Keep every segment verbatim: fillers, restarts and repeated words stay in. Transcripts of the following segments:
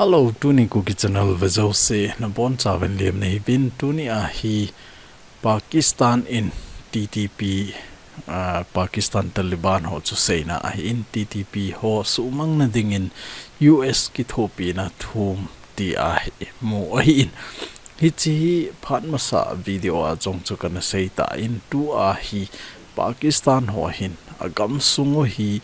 Hello, tuni Kuki Channel vejouse nabonchauvin lemna hiuvin. Tuni ahi Pakistan in T T P, ah, Pakistan Taliban ho chu seina ahin, T T P ho suhmang nadingin U S kithopina thum ti ahi mu ahin. Hiche hi phat masa video a jong chu kana seitan, tua hi Pakistan ho hin agamsung u hi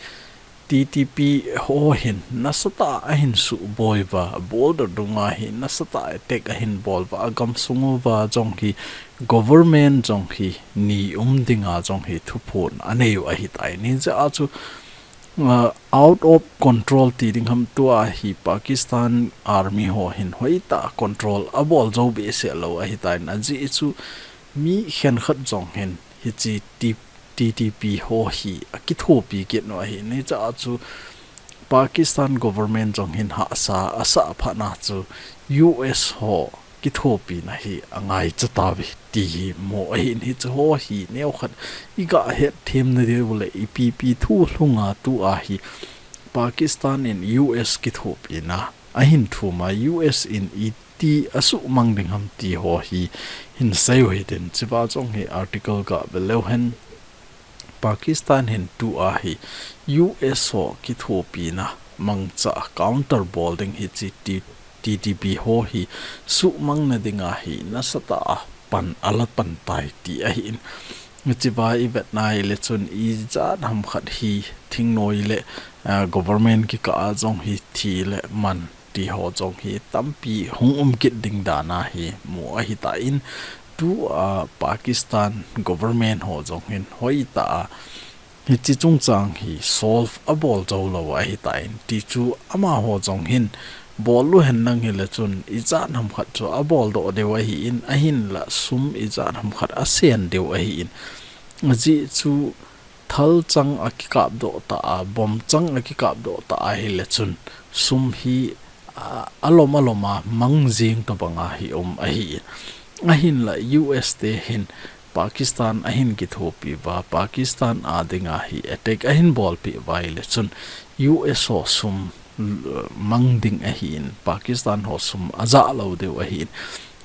T T P ho hin nasatah a ahin suhboi uva, border dunga hi nasatah a attack ahin bol uva, agamsung uva jong hi government jong hi ni um dinga jong hi thuphon anei u ahitai. Hijeh a chu, uh, out of control ti ding ham, tua hi Pakistan Army ho hin hoitah control abol jou behseh lou ahitai. Ajeh chu mi khenkhat jong hin hiche T T P ho hi akithopi kit u ahi. Hijeh a chu Pakistan government jong hin hahsa asah phat na chu U S ho kithopina hi angaicha tauve ti hi mu ahin. Hiche ho hi neokhat iga hetthem nadiu le ipi ipi thu lhunga tua hi Pakistan in U S kithopina ahin thum a, U S in iti asuhmang ding ham ti ho hi hin sei u hitin. Hichea jong hi article ga ve leu hen, Pakistan hin tua hi U S ho kithopina mangcha counter bol ding hiche T-, T T P ho hi suhmang nadinga hi nasatah a pan ala pan tai ti ahin. Hichea i vet nai le chun ijat ham khat hi thingnoi le, ah, government kikah a jong hi thi le man ti ho jong hi tampi hung um kit ding dan ahi mu ahitan, tua Pakistan government ho jong hin hoitah a hiche chungchang hi solve abol jou lou ahitan, ti chu amaho jong hin bol u hen lang hile chun ijat ham khat chu abol doh diu ahin, ahinla sum ijat ham khat asen diu ahin. Ajeh chu thalchang akikap doh ta a, bomb chang akikap doh ta ahile chun sum hi, a, alom alom a mang jing tobang a hi um ahin. Ahinla U S te hin Pakistan ahin kithopi uva, Pakistan a dinga hi attack ahin bolpi uva ahile chun U S ho sum, l-, mang ding ahin, Pakistan ho sum ajah lou diu ahin.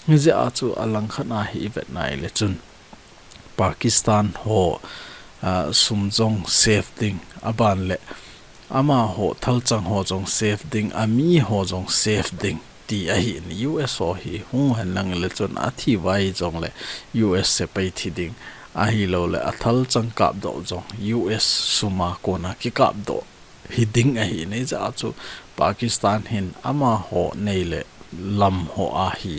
Hijeh a chu alangkhat a hi i vet nai le chun Pakistan ho, ah, sum jong save ding, aban le amaho thalchang ho jong save ding, ami ho jong save ding ti ahin. U S ho hi hung hen lang le chun athi uva jongle U S sepai thi ding, ahilou le athalchang kap doh jong U S sum a kona kikap doh hi ding ahin. Hijeh a chu Pakistan hin amaho nei le lam ho a hi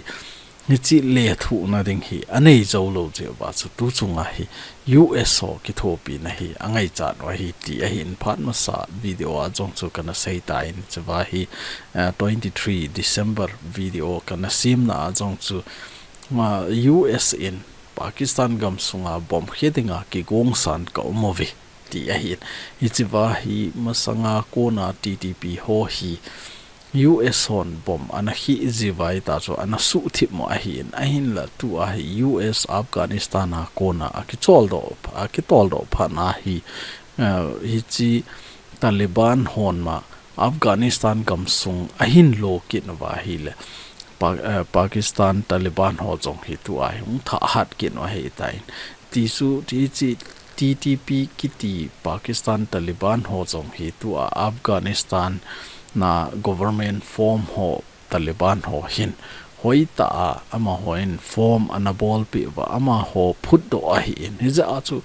hiche lethuhna ding hi anei jou lou jeh uva chu tu chunga hi U S ho kithopina hi angaichat u ahi ti ahin. Phat masa video a jong chu kana seitan, hichea hi, eh, twenty three December video kana semna a jong chu, ah, U S in Pakistan gamsunga bomb khe dinga kigongsan ka um uve ti ahin. Hichea hi masanga kona T T P ho hi U S hon bomb ana khe jiu va ahita chu ana suhthip u ahin. Ahinla tua hi U S Afghanistan a kona akicholdoh, akitoldoh phat na hi, eh, hiche Taliban hon ma Afghanistan gamsung ahin lo kit uva ahile, Pa-, eh, Pakistan Taliban ho jong hi tua hi hung thah hat kit u ahitan. Ti chu, ti chu T T P kiti Pakistan Taliban ho jong hi tua Afghanistan a government form ho Taliban ho hin hoitah a amaho in form ana bolpi uva, amaho phutdoh ahin. Hijeh a chu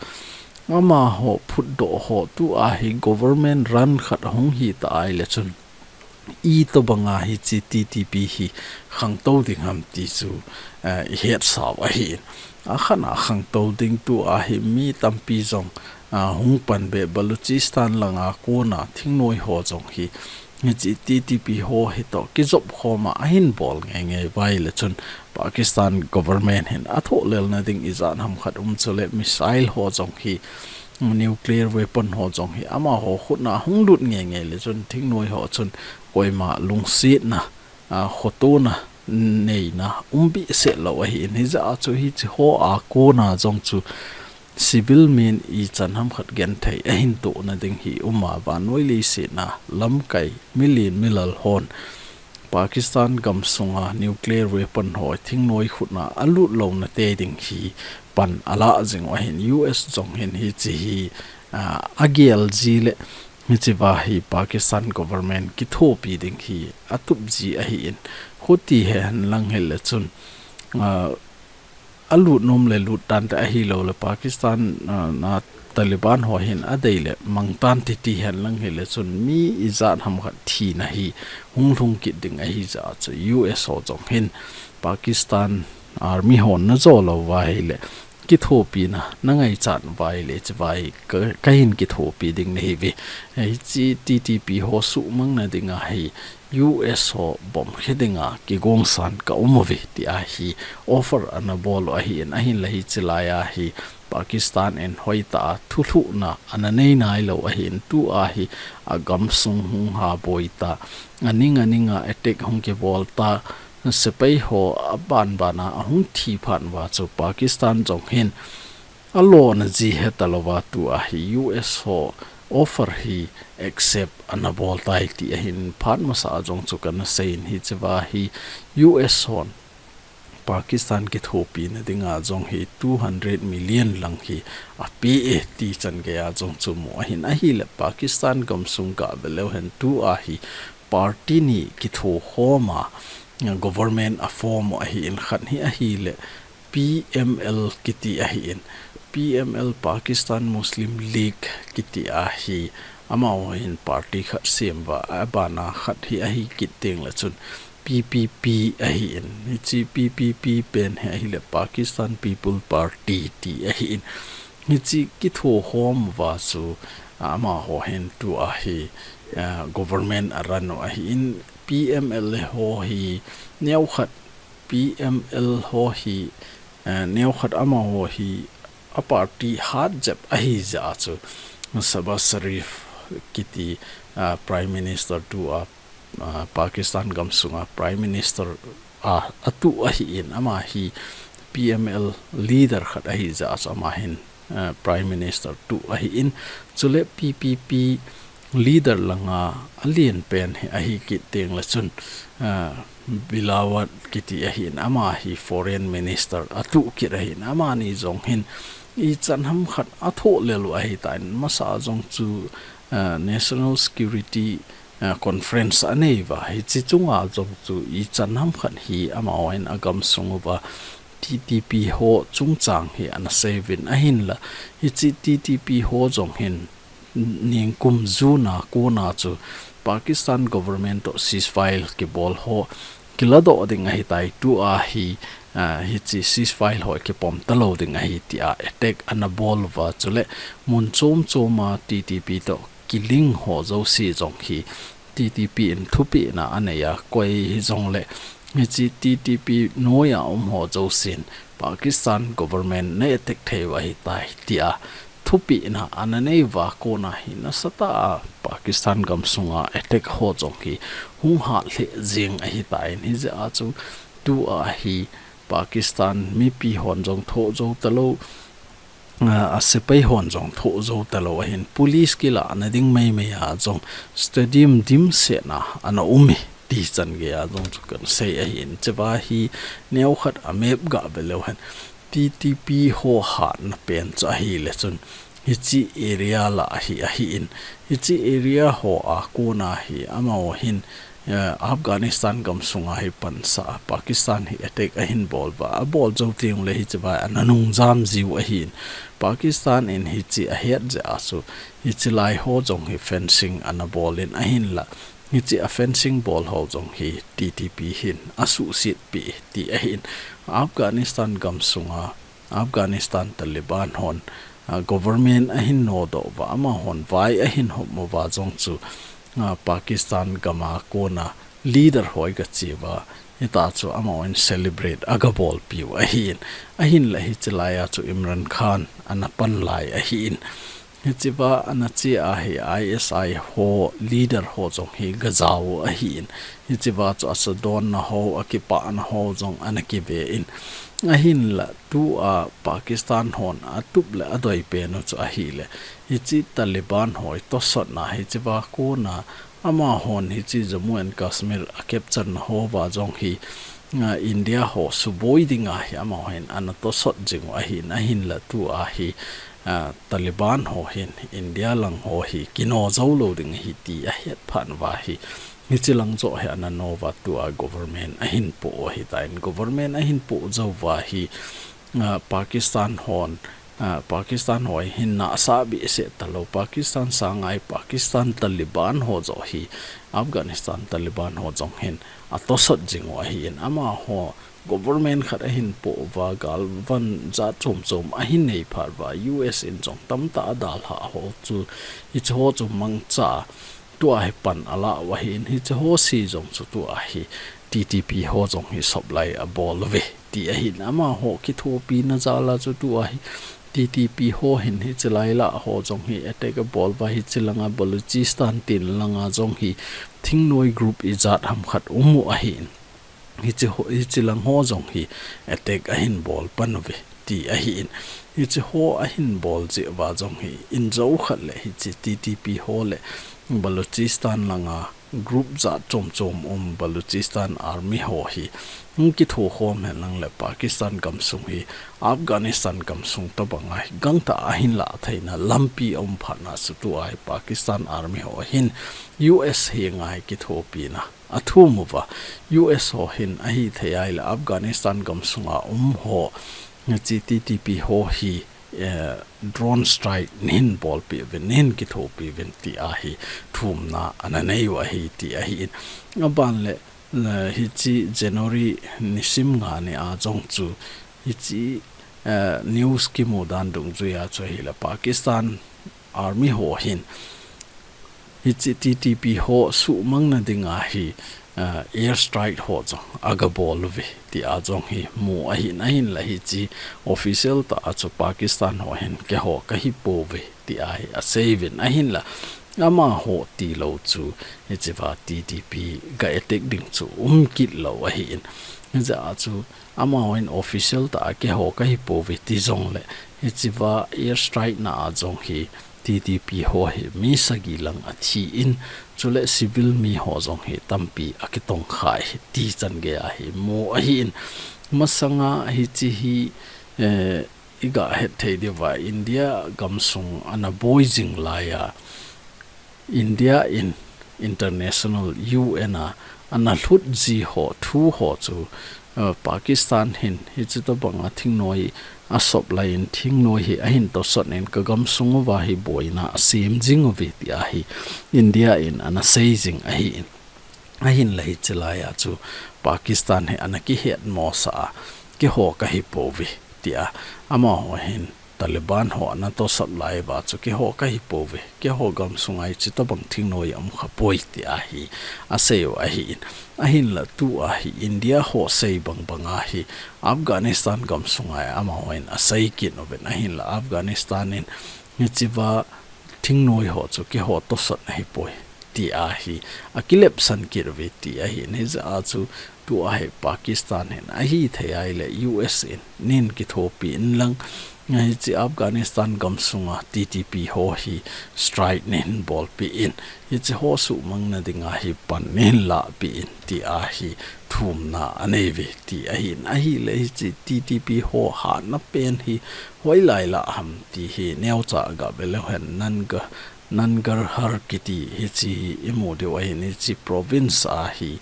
amaho phutdoh ho tua hi government run khat hung hita ahile chun itobanga hiche T T P hi khangtou ding ham ti chu, eh, i hetsau ahin. Akhat a khangtou ding tua hi mi tampi jong, ah, hung pan be Balochistan langa kona thingnoi ho jong hi hiche T T P ho hitoh kijop khom a ahin bol ngeingei uva ahile chun Pakistan government hin athohlelna ding ijat ham khat um chule missile ho jong hi, nuclear weapon ho jong hi amaho khut na hung lut ngeingei le chun thingnoi ho chun koima lungsetna, a, khotona neina um behseh lou ahin. Hijeh a chu hiche ho a kona jong chu civil min ichan ham khat genthei ahin tohna ding hi um a, vannoi leiset a lamkai milen milal hon Pakistan gamsunga nuclear weapon ho thingnoi khutna alut louna te ding hi pan alah jing u ahin, U S jong hin hiche hi, ah, agel ji le hiche va hi Pakistan government kithopi ding hi atup ji ahin, khuti hi hen lang hile chun, ah, alut nom le lut tante ahilou le Pakistan, ah, na Taliban ho hin adei le mang tante ti hen lang hile chun mi ijat ham khat thina hi hung lhung kit ding ahi jeh chun U S ho jong hin Pakistan Army hon najo lou va hile kithopina nangaichat uva hile hiche va hi ka, kahin kithopi ding nahi uve. Hiche T T P ho suhmang na dinga hi U S ho bomb khe dinga kigongsan ka um uve tia hi offer ana bol u ahin, ahinla hiche laiya hi Pakistan in hoitah a thulhuhna ana nei nailou ahin, tua hi agamsung hung ha boita, aning aning a attack hung kibol ta, sepai ho aban ban a ahung thi phat uva chu Pakistan jong hin alona ji heta louva tua hi U S ho offer hi accept ana bol tai ti ahin, phat masa a jong chu kana seiyin hiche va hi U S hon Pakistan kithopina dinga jong hi two hundred million lang hi ape e ti chan geiya jong chu mu ahin, ahile Pakistan gamsung gah ve leu hen tua hi party ni kitho khom a, government a form u ahin, khat hi ahile P M L kiti ahin, P M L Pakistan Muslim League kiti ahi, amaho hin party khat sem uva, abana khat hi ahi kit teng le chun P P P ahin, hiche P P P pen hi ahile Pakistan People Party ti ahin, hiche kitho khom uva chu amaho hin tua hi, ah, government a run u ahin, P M L A ho hi neokhat P M L ho hi, eh, neokhat amaho hi a party hat jep ahi jeh a chu Shehbaz Sharif kiti, ah, Prime Minister tua, ah, Pakistan gamsunga Prime Minister a, atu ahin, ama hi P M L leader khat ahi jeh a chu ama hin, eh, Prime Minister tu ahin, chule P P P leader langa alen pen hi ahi kit teng le chun, eh, Bilawal kiti ahin, ama hi Foreign Minister atu kit ahin, amani jong hin ichan ham khat athoh lel u ahitan, masa jong chu, eh, National Security, eh, Conference anei uva, hiche chunga jong chu ichan ham khat hi amahon agamsung uva T T P ho chungchang hi ana sei uvin, ahinla hiche T T P ho jong hin nikum June a kona chu Pakistan government toh ceasefire kibol ho kiladoh ding ahitai, tua hi, ah, hiche ceasefire ho kipom talou ding ahi tia attack ana bol uva, chule mun chom chom a T T P toh kiling ho jouse jong hi T T P in thupehna anei a, koi hijongle hiche T T P noiya um ho jousen Pakistan government na attack thei u ahitai tia thupehna ana nei uva kona hi nasatah a Pakistan gamsunga attack ho jong hi hung hat lheh jeng ahitan, hijeh a chu tua hi Pakistan mipi hon jong thoh jou talou, ah, asepai hon jong thoh jou talou ahin, police kilahna ding maimai a jong stadium dimset a ana um e ti chan geiya jong chu kana sei ahin, hiche va hi neokhat a map gah ve leu hen T T P ho hatna pen chu ahile chun hiche area lah hi ahin, hiche area ho a kona hi amaho hin, eh, Afghanistan gamsunga hi pansah a Pakistan hi attack ahin bol uva, abol jou teng le hiche va ana nung jam jiu ahin, Pakistan in hiche ahet jeh a chu hiche lai ho jong hi fencing ana bol in, ahinla hiche a fencing bol ho jong hi T T P hin asuhset peh ti ahin, Afghanistan gamsunga Afghanistan Taliban hon, ah, government ahin nodoh uva, amahon vai ahin hom uva jong chu, ah, Pakistan gam a kona leader ho hi gache uva, hita chu amahon celebrate aga bolpiu ahin, ahinla hiche laiya chu Imran Khan ana pan lai ahin, hiche va ana che a hi I S I ho leader ho jong hi gajao ahin, hiche va chu asadonna ho, akipana ho jong ana kive in, ahinla tua Pakistan hon atup le adoi pen u chu ahile hiche Taliban ho hi tosotna hiche va kona Amahon hiche Jammu and Kashmir a capture na hoa jong hi, ah, India ho suboi dinga hi amahon ana tosot jing u ahin, ahinla tua hi, ah, Taliban ho hin India lang ho hi kino jou lou ding ahi ti ahet phat uva hi, hiche lang joh hi ana no uva tua government ahin po u ahitan, government ahin po jou uva hi, ah, Pakistan hon, ah, Pakistan ho hin nasa behseh talou, Pakistan sanga hi Pakistan Taliban ho joh hi, Afghanistan Taliban ho jong hin atosot jing u ahin, amaho government khat ahin po uva, galvan jat chom chom ahin nei phat uva, U S in jong tamtah adalhah ho chu, hiche ho chu mangcha tua hi pan ala u ahin, hiche ho se jong chu tua hi T T P ho jong hi supply abol uve ti ahin, amaho kithopina jal a chu tua hi T T P ho hin hiche lai lah ho jong hi attack abol uva, hiche langa Balochistan tin langa jong hi thingnoi group ijat ham khat um u ahin, hiche ho, hiche lang ho jong hi attack ahin bol pan uve ti ahin, hiche ho ahin bol jeh uva jong hi, in jou khat le hiche T T P ho le Balochistan langa group jat chom chom um Balochistan Army ho hi hung kitho khom hen lang le Pakistan gamsung hi Afghanistan gamsung tobang a hi gangtah a ahin lah theina lampi aum phat na chu tua hi Pakistan Army ho hin U S henga hi kithopina athum uva, U S ho hin ahithei a ahile Afghanistan gamsunga um ho, hiche T T P ho hi, eh, drone strike neihin bolpeh uvin, neihin kithopi uvin tia hi thumna ana nei u ahi ti ahin. Aban le, eh, hiche January nisim nga ni a jong chu hiche, eh, news kimu dan dungjui a chu ahile Pakistan Army ho hin hiche T T P ho suhmang na dinga hi, ah, air strike ho jong aga bol uve tia jong hi mu ahin, ahinla hiche official tah a chu Pakistan ho hin keiho kahi pouve tia hi asei uvin, ahinla amaho tilou chu hichea T T P ga attack ding chu um kit lou ahin, hijeh a chu amahon official tah a keiho kahi pouve ti jongle, hichea air strike na a jong hi T T P ho hi mi sagi lang athi in, chule civil mi ho jong hi tampi akitongkhai ti chan gei a hi mu ahin. Masanga hiche hi, eh, iga het thei diuva India gamsung ana boi jing lai a, India in international U N a ana lhut ji ho thu ho chu, uh, Pakistan hin hiche tobanga thingnoi a supply in thingnoi hi ahin tosot in ka gamsung uva hi boina asem jing uve tia hi India in ana sei jing ahin. Ahinla hiche lai a chu Pakistan hi ana kihet mosah a, keiho kahi pouve tia amaho hin Taliban ho ana tosot lai uva chu keiho kahi pouve, keiho gamsunga hiche tobang thingnoi aum kha poi tia hi asei u ahin. Ahinla tua hi India ho sei bang banga hi Afghanistan gamsunga hi amahon asei kit uvin, ahinla Afghanistan in hichea thingnoi ho chu keiho tosot ahi poi tia hi akilepsan kit uve ti ahin, hijeh a chu tua hi Pakistan hin ahithei a ahile U S in neihin kithopi in lang, hiche Afghanistan gamsunga T T P ho hi strike neihin bolpeh in, hiche ho suhmang na dinga hi pan neihin lahpeh in tia hi thumna anei uve ti ahin, ahile hiche T T P ho hatna pen hi hoilai lah ham ti hi neocha gave leu hen Nanga-, Nangarhar kiti hiche hi imu diu ahin, hiche province a hi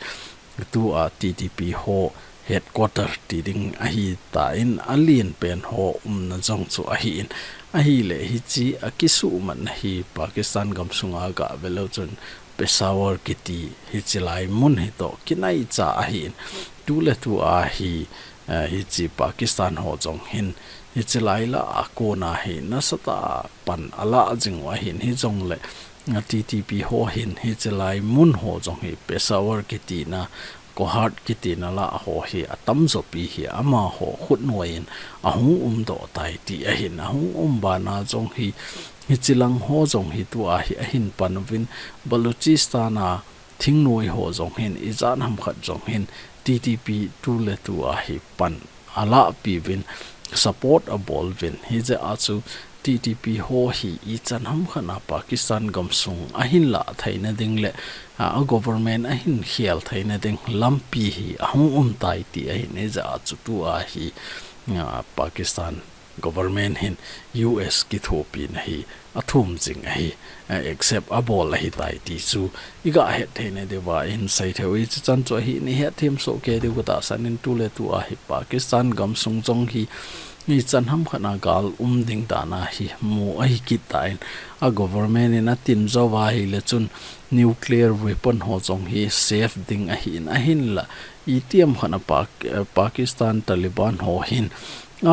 tua T T P ho headquarter ti ding ahitan, alen pen ho umna jong chu ahin, ahile hiche akisuhmatna hi Pakistan gamsunga gave leu chun Peshawar kiti hiche lai mun hitoh kinaicha ahin, tuletua hi, eh, hiche Pakistan ho jong hin hiche lai lah a kona hi nasatah a pan alah jing u ahin, hijongle, eh, T T P ho hin hiche lai mun ho jong hi Peshawar kitina, Kohat kitina lah ho hi atamjo pi hi amaho khutnoi in ahung umdoh tai ti ahin, ahung um bana jong hi hiche lang ho jong hi tua hi ahin pan uvin, Balochistan a thingnoi ho jong hin ijat ham khat jong hin T T P tuletua hi pan alahpi uvin, support abol uvin, hijeh a chu T T P ho hi ichan hamkhat a Pakistan gamsung ahin lah theina ding le, a, a government ahin khel theina ding lampi hi ahung um tai ti ahin ijat chu tua hi, a, Pakistan government hin U S kithopina hi athum jing ahi, a, accept abol ahitai ti chu iga het theina diuva in sei thei u. Hichan chu ahi, ihet them soh kei diu katahsan in tuletu a hi Pakistan gamsung jong hi ichan hamkhat a gal um ding dan a hi mu ahi kit tan, a government in atin jou va ahile chun nuclear weapon ho jong hi safe ding ahin, ahinla itiham khat a Pak-, eh, Pakistan Taliban ho hin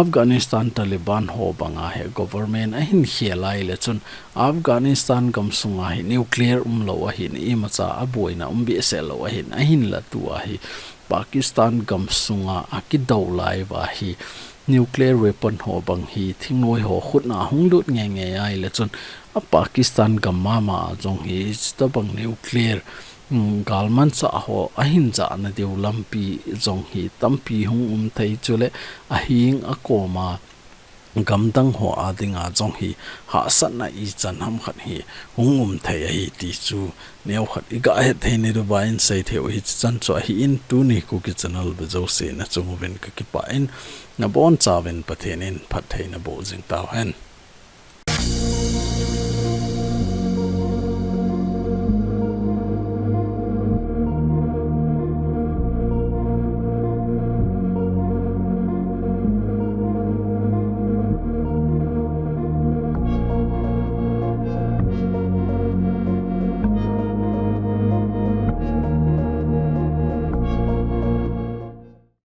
Afghanistan Taliban ho banga hi government ahin khel ahile chun Afghanistan gamsunga hi nuclear umlou ahin, imacha aboina um behseh lou ahin, ahinla tua hi Pakistan gamsunga akidou lai uva hi nuclear weapon ho bang hi thingnoi ho khutna hung lut ngeingei ahile chun a Pakistan gam mama a jong hi chutabang nuclear, mm, galmanchah ho ahin jahna diu lampi jong hi tampi hung um thei, chule ahing akoma gamdang ho a dinga jong hi hahsatna ichan hamkhat hi hung um thei ahi ti chu neokhat iga het theina diuva in sei thei u. Hichan chu ahin, tuni Kuki channel ve jouse nachung uvin kakipah in, nabonchauvin Pathen in phattheina boh jing tauhen.